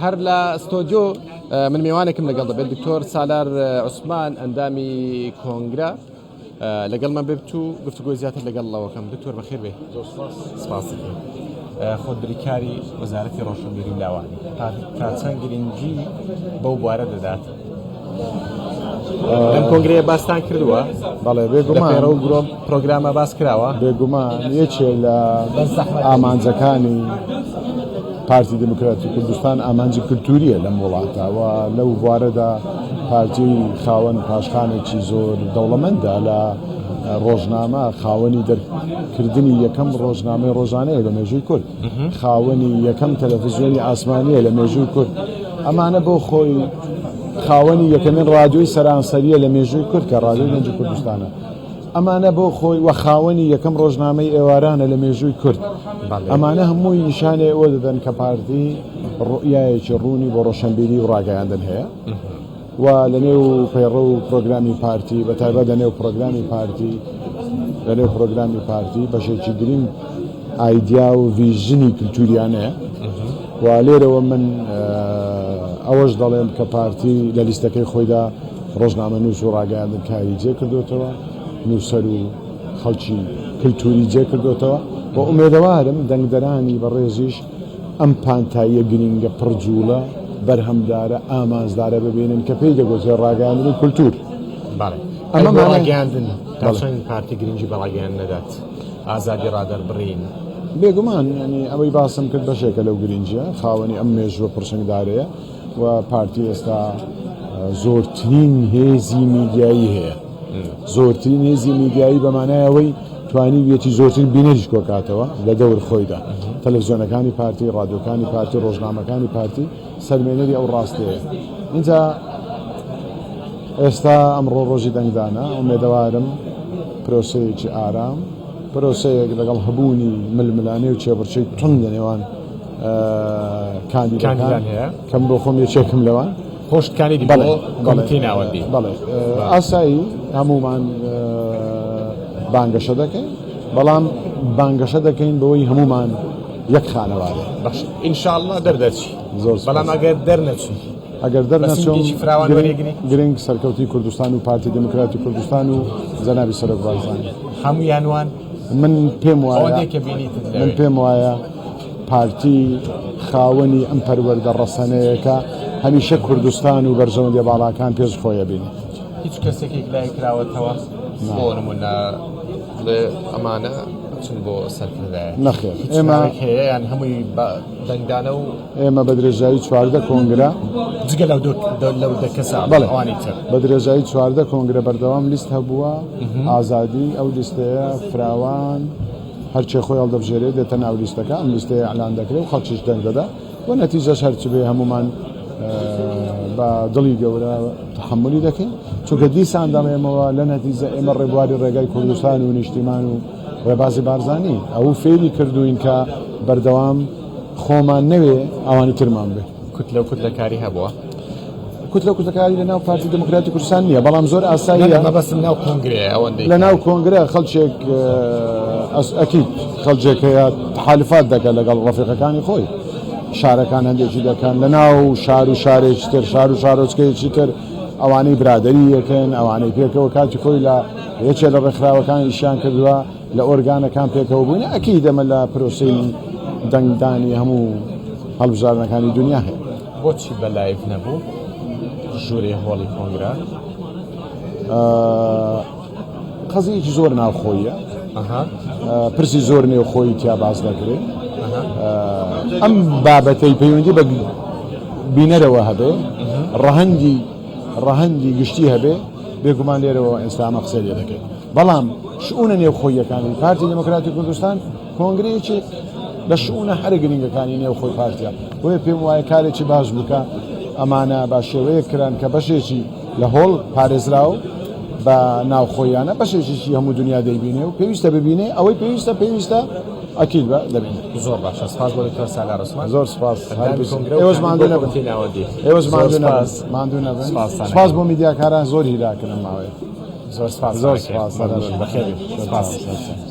هەر لە ستۆدیۆ من میوانێکم لەگەڵ دەبێت دکتۆر سالار عوسمان ئەندامی کۆنگرە لەگەڵ من بێت و گفتوگۆی زیاتر لەگەڵ لەوەکەم دکتۆر بەخێر بێ سپاس خۆت بریکاری وەزارەتی ڕۆشنبیری و لاوانی تا چەند گرنگی بەو بوارە دەدات لەم کۆنگرەیە باستان کردووە؟ بەڵێ بێگومان لە پەیڕەو گرۆم پرۆگرامە باس کراوە؟ بێگومان یەکێ لە ئامانجەکانی پارتی دیموکراتی کوردستان ئامانجی کولتوریە لەم وڵاتە و لەو بوارەدا پارتی خاوەن پاشخانێکی زۆر دەوڵەمەندە لە ڕۆژنامە خاوەنی دەرکردنی یەکەم ڕۆژنامەی ڕۆژانەیە لە مێژووی کورد خاوەنی یەکەم تەلەفزیۆنی ئاسمانییە لە مێژووی کورد. ئەمانە بۆ خۆی خاوەنی یەکەمین ڕادیۆی سەرانسەرییە لە مێژووی کورد کە ڕادیۆی دەنگی کوردستانە. ئەمانە بۆ خۆی و خاوەنی یەکەم ڕۆژنامەی ئێوارانە لە مێژووی کورد. ئەمانە هەمووی نیشانەی ئەوە دەدەن کە پارتی ڕوئیایەکی ڕوونی بۆ ڕۆشەنبیری و ڕاگەیاندن هەیە. و لە نێو پەیڕەو و پرۆگرامی پارتی بە تایبەت لە نێو پرۆگرامی پارتی لە نێو پرۆگرامی پارتی بەشێکی گرنگ ئایدیا و ڤیژنی کلتوریانەیە و لێرەوە من ئەوەش دەڵێم کە پارتی لە لیستەکەی خۆیدا ڕۆژنامە نووس و ڕاگەیاندن کاری جێ کردوتەوە نووسەر و خەڵکی کلتوری جێ کردوتەوە و ئومێدەوارم دەنگدەرانی بەڕێزیش ئەم پانتاییە گرینگە پڕ جووڵە، بەرهەمدارە، ئامانجدارە ببینن کە پێی دەگوترێ ڕاگەیاندن و کولتوور. بەڵێ. ئەمە ئەی بۆ مانای ڕاگەیاندن تا بەڵێ. چەند پارتی گرینگی بە ڕاگەیاندن دەدات؟ ئازادی ڕادەربڕین. بێگومان یانی ئەوەی باسم کرد بەشێکە لەو گرینگییە، خاوەنی ئەم مێژووە پڕشنگدارەیە و پارتی ئێستا زۆرترین هێزی میدیایی هەیە. زۆرترین هێزی میدیایی بە مانای ئەوەی توانیویەتی زۆرترین بینەریش کۆکاتەوە لە دەور خۆیدا. تەلەفزیۆنەکانی پارتی، ڕادیۆکانی پارتی، ڕۆژنامەکانی پارتی سەلمێنەری ئەو ڕاستیەیە. ئینجا ئێستا ئەمڕۆ ڕۆژی دەنگدانە، ئومێدەوارم پرۆسەیەکی ئارام، پرۆسەیەک لەگەڵ هەبوونی ململانێ و کێبڕکێی توند لە نێوان کاندیدەکان کە من بۆ خۆم یەکێکم لەوان. خۆشت کاندیدی بۆ کۆمیتەی ناوەندی. بەڵێ ئاسایی هەموومان بانگەشە دەکەین بەڵام بانگەشە دەکەین بەوەی هەموومان یەک خانەوادە. باش ئینشاءاللە دەردەچی. زۆر بەڵام ئەگەر دەرنەچووی ئەگەر دەرنەچووم فراوان وەرێگری گرنگ سەرکەوتنی کوردستان و پارتی دیموکراتی کوردستان و جەنابی سەرۆک بارزانی هەموویان وان. من پێم وایە ئەوەندەی کە بینیتت لەوێ. من پێم وایە پارتی خاوەنی ئەم پەروەردە ڕەسەنەیە کە هەمیشە کوردستان و بەرژەوەندیە باڵاکان پێش خۆی ئەبینێ. هیچ کەسێک یەکلایی کراوەتەوە؟ بۆ نمونە بڵێ ئەمانە چن بۆ سەرکردایەتی؟ نەخێر هیچ ئێمە ناوێک هەیە یان هەمووی بە دەنگدانە و ئێمە بە درێژایی 14 کۆنگرە جگە لەو لەو دە کەسە بەڵێ ئەوانی تر بە درێژایی 14 کۆنگرە بەردەوام لیست هەبووە ئازادی ئەو لیستەیە فراوان هەرچێ خۆی هەڵدەبژێرێت دێتە ناو لیستەکە ئەم لیستەیە ئەلان دەکرێت و خەڵکیش دەنگ دەدا و نەتیجەش هەرچ بێ هەمومان بە دڵی گەورە تحملی دەکەین چونکە دیسان دەڵێمەوە لە نەتیجە ئێمە ڕێبواری ڕێگای کوردستان و نیشتیمان و ڕێبازی بارزانی ئەو فێری کردوین کە بەردەوام خۆمان نەوێ ئەوانی ترمان بێ. کوتلە و کوتلەکاری هەبووە؟ کوتلە و کوتلەکاری لە ناو پارتی دێموکراتی کوردستان نییە، بەڵام زۆر ئاساییە. مەبەستم ناو کۆنگرەیە ئەوەندەی لە ناو کۆنگرە خەڵکێک ئەکید خەڵکێک هەیە تحالفات دەکات لەگەڵ ڕەفیقەکانی خۆی، شارەکان هەندێکی دەکەن لە ناو شار و شارێکی تر، شار و شارۆچکەیەکی تر ئەوانەی برادەری یەکن، ئەوانەی پێکەوە کاتی خۆی لە یەکێ لە ڕێکخراوەکان ئیشیان کردووە. لە ئۆرگانەکان پێکەوە بووین، ئەکید ئەمە لە پرۆسەی دەنگدانی هەموو هەڵبژاردنەکانی دونیا هەیە. بۆچی بە live نەبوو ژوورێ هۆڵی کۆنگرە؟ قەزیەکی زۆر ناوخۆیە، پرسی زۆر نێوخۆیی تیا باس دەکرێت. ئەم بابەتەی پەیوەندی بە بینەرەوە هەبێ، ڕەهەندی ڕەهەندی گشتی هەبێ، بێگومان لێرەوە ئێستا ئەمە قسەی لێ دەکەین. بەڵام شئونە نێوخۆییەکانی پارتی دێموکراتی کوردستان کۆنگرە یەکێک لە شئونە هەرە گرنگەکانی نێوخۆی پارتیە. بۆیە پێم وایە کارێکی باش بوو کە ئەمانە بە شێوەیەک کران کە بەشێکی لە هۆڵ پارێزراو بە ناوخۆییانە، بەشێکیشی هەموو دنیا دەیبینێ و پێویستە ببینێ. ئەوەی پێویستە پێویستە ئەکید بە دەبینێ. زۆر باشە سپاس بۆ دکتۆر سالار عوسمان. زۆر سپاس. ئەندامی کۆنگرە و ئێوەش کاندید ماندوو بۆ نەبن. کۆمیتەی ناوەندی. ئێوەش زۆر ماندوو نەبن. سپاس. ماندوو نەبن. سپاستان سپاس ئەکەم. بۆ میدیاکاران زۆر هیلاکن ئەم ماوەیە. زۆر سپاس زۆر کاکە. سپاس. مەمنون. بەخێربێی. سپاس.